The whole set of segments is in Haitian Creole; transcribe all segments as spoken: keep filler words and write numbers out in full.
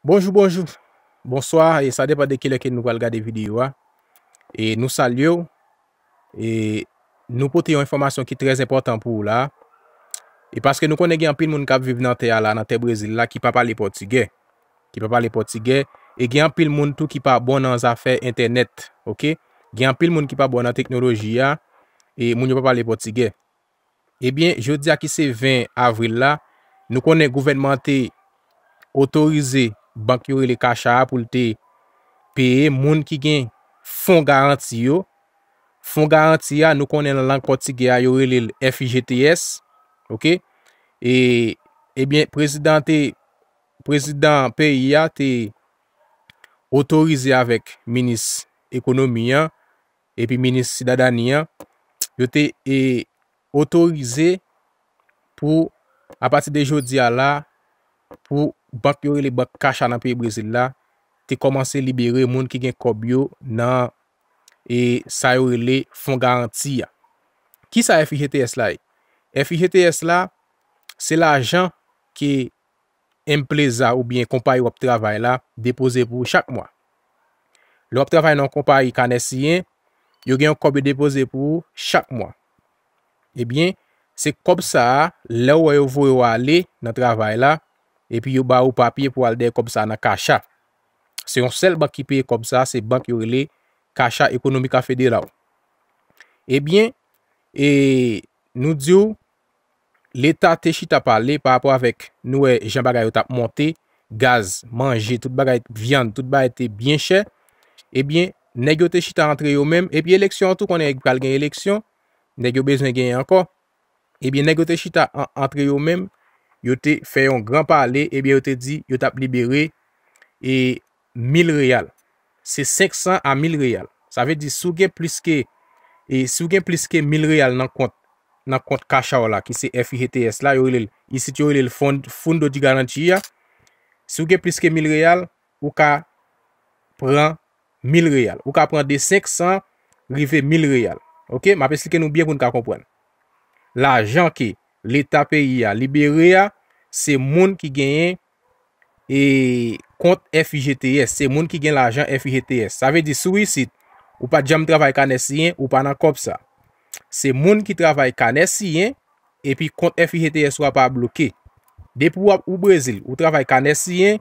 Bonjou, bonjou, bonswa, e sa depann de kilè ke nou pral gade videyo a. E nou salye w, e nou pote yon enfòmasyon ki trè enpòtan pou ou la. E paske nou konnen gen anpil moun k ap viv nan tè a la, nan tè Brezil la, ki pa pale pòtigè. Ki pa pale pòtigè. E gen anpil moun tou ki pa bon nan zafè entènèt, oke? Gen anpil moun ki pa bon nan teknoloji a, e moun yo pa pale pòtigè. Ebyen, jodi a ki se ven avril la, nou konnen gouvènman an te otorize bank yo rele Caixa a pou l te peye moun ki gen fon garanti yo. Fon garanti a, nou konnen nan lang pòtigè a, yo rele l F I G T S, oke? E, ebyen, prezidan te, prezidan peyi a te otorize avèk minis ekonomi an, epi minis sidadani an, yo te, e, otorize pou, apati de jodi a la, pou bank yo rele bank Caixa nan peyi Brezil la, te kòmanse libere moun ki gen kòb yo nan, e, sa yo rele fon garanti a. Kisa F I G T S la ye? F I G T S la, se lajan ke empreza oubyen konpayi w ap travay la depoze pou ou chak mwa. Lè w ap travay nan yon konpayi kanè siyen, yo gen yon kòb yo depoze pou ou chak mwa. Ebyen, se kòb sa a, lè w wè yo voye w ale nan travay la, epi yo ba ou papye pou w al dèyè kòb sa a nan Caixa. Se yon sèl bank ki peye kòb sa a, se bank yo rele Caixa Econômica Federal. Ebyen, e nou di w, Leta te chita pale pa rapò avèk, nou wè jan bagay yo t ap monte, gaz, manje, tout bagay, vyann, tout bagay te byen chè. Ebyen, nèg yo te chita antre yo menm, epi eleksyon an tou, konnen pral gen eleksyon, nèg yo bezwen genyen ankò. Ebyen, nèg yo te chita an, antre yo menm, yo te fè yon gran pale, ebyen, yo te di yo t ap libere, e, mil reyal. Se senk san a mil reyal. Sa vle di, si w gen plis ke, e, si w gen plis ke mil reyal nan kont, nan kont Caixa w la, ki se F I G T S la, yo rele l, isit yo rele l Fon-, Fundo de Garantia. Si w gen plis ke mil reyal, ou ka pran mil reyal. Ou ka pran de senk san rive mil reyal. Oke? M ap esplike nou byen pou n ka konprann. Lajan ke Leta peyi a libere a, se moun ki genyen, e, kont F I G T S, se moun ki gen lajan F I G T S. Sa vle di, si w isit, ou pa t janm travay kanè siyen, ou pa nan kòb sa. Se moun ki travay kanè siyen, epi kont F I G T S ou a pa bloke. Depi w ap, ou Brezil, ou travay kanè siyen,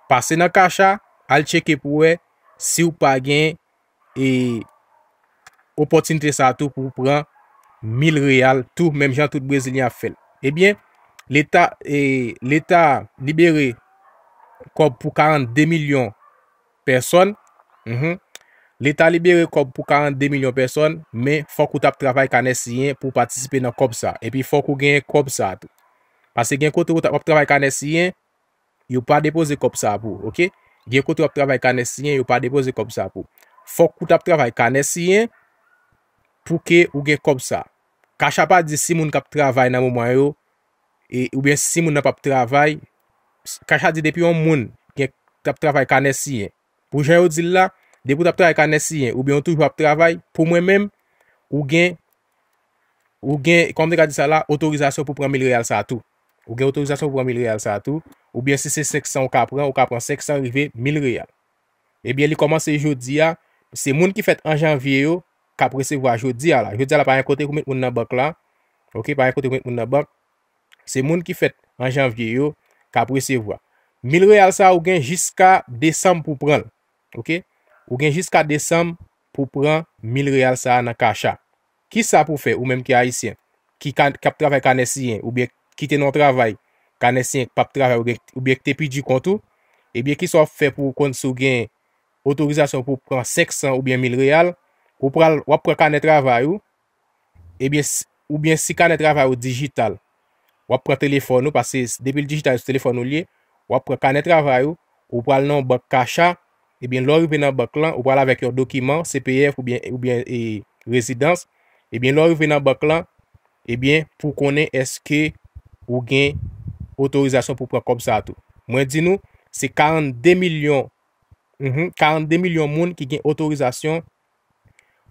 pase nan Caixa, al tcheke pou wè si w pa gen, e, opòtinite sa a tou pou w pran mil reyal tou, menm jan tout Brezilyen ap fè l. Ebyen, Leta, e, Leta libere kòb pou karannde milyon pèsòn. Mhm. Leta libere kòb pou karannde milyon pèsòn, men fòk ou t ap travay kanè siyen pou w patisipe nan kòb sa. Epi fòk ou genyen kòb sa tou. Paske gen kote ou t ap, w ap travay kanè siyen, yo pa depoze kòb sa pou ou, oke? Gen kote w ap travay kanè siyen, yo pa depoze kòb sa pou ou. Fòk ou t ap travay kanè siyen pou ke ou gen kòb sa. Caixa pa di si moun k ap travay nan moman yo, e, oubyen si moun nan p ap travay, Caixa di depi yon moun gen, t ap travay kanè siyen. Pou jan yo di l la, depi w t ap travay kanè siyen, oubyen w toujou ap travay, pou mwen menm, ou gen, ou gen, kòman m te ka di sa la, otorizasyon pou pran mil reyal sa a tou. Ou gen otorizasyon pou pran mil reyal sa a tou. Oubyen si se senk san ou ka pran, ou ka pran senk san rive mil reyal. Ebyen, li kòmanse jodi a, se moun ki fèt an janvye yo k ap resevwa jodi a la. Jodi a la, pa gen kote pou met moun nan bank la. Oke, pa gen kote pou met moun nan bank. Se moun ki fèt an janvye yo k ap resevwa. Mil reyal sa a, ou gen jiska desanm pou pran l. Oke? Ou gen jiska desanm pou pran mil reyal sa a nan Caixa. Kisa pou fè, ou menm ki ayisyen, ki ka, k ap travay kanè siyen, oubyen ki te nan yon travay kanè siyen k p ap travay, oubyen, oubyen ki te pèdi kont ou, ebyen, kisa w ap fè pou w konn si w gen otorizasyon pou w pran senk san oubyen mil reyal, ou pral, w ap pran kanè travay ou, ebyen, s-, oubyen si kanè travay ou dijital, w ap pran telefòn ou, paske s-, depi l dijital, sou telefòn ou l ye, w ap pran kanè travay ou, ou pral nan yon bank Caixa, ebyen, lè w rive nan bank lan, ou pral avèk yon dokiman, C P F oubyen, oubyen, e, rezidans, ebyen, lè w rive nan bank lan, ebyen, pou w konnen èske ou gen otorizasyon pou pran kòb sa a tou. Mwen di nou, se karannde milyon, mhm, karannde milyon moun ki gen otorizasyon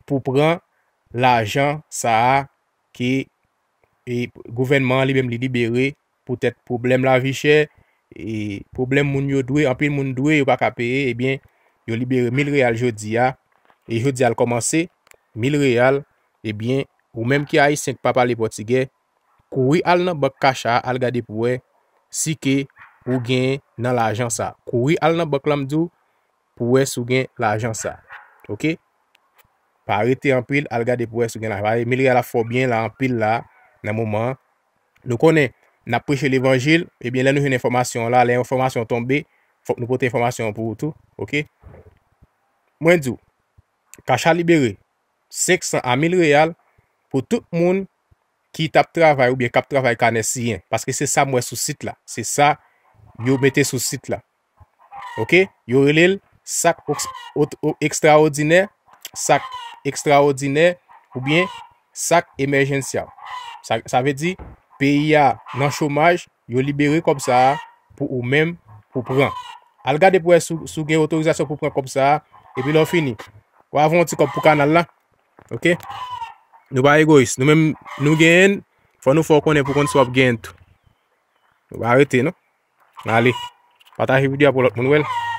pou pran lajan sa a ke, e, gouvènman an li menm li libere poutèt pwoblèm lavi chè, e, pwoblèm moun yo dwe, anpil moun dwe, yo pa ka peye, ebyen, yo libere mil reyal jodi a, e jodi a l kòmanse, mil reyal, ebyen, ou menm ki ayisyen ki pa pale pòtigè, kouri al nan bank Cash a, al gade pou wè si ke ou gen nan lajan sa. Kouri al nan bank lan, m di w, pou wè si w gen lajan sa. Oke? Pa rete anpil, al gade pou wè si w gen lajan. Paske mil reyal ap fè w byen la, anpil la, nan moman an. Nou konnen, n ap preche levanjil, ebyen, lè nou jwenn enfòmasyon an la, lè enfòmasyon an tonbe, fòk nou pote enfòmasyon an pou ou tou, oke? Mwen di w, Cash a libere senk san a mil reyal pou tout moun ki t ap travay oubyen k ap travay kanè siyen. Paske se sa m wè sou sit la. Se sa yo mete sou sit la. Oke? Yo rele l sak oks-, ot-, o-, ekstraòdinè, sak ekstraòdinè oubyen sak emèjensyal. Sa, sa vle di, peyi a nan chomaj, yo libere kòb sa a pou ou menm pou pran. Al gade pou wè si w, si w gen otorizasyon pou pran kòb sa a, epi lè w fini, w a voye yon ti kòb pou kanal la. Oke? Nou pa egoyis. Nou menm, nou genyen, fò nou fè w konnen pou konn si w ap genyen tou. Nou pa rete, non? Ale. Pataje videyo a pou lòt moun wè l.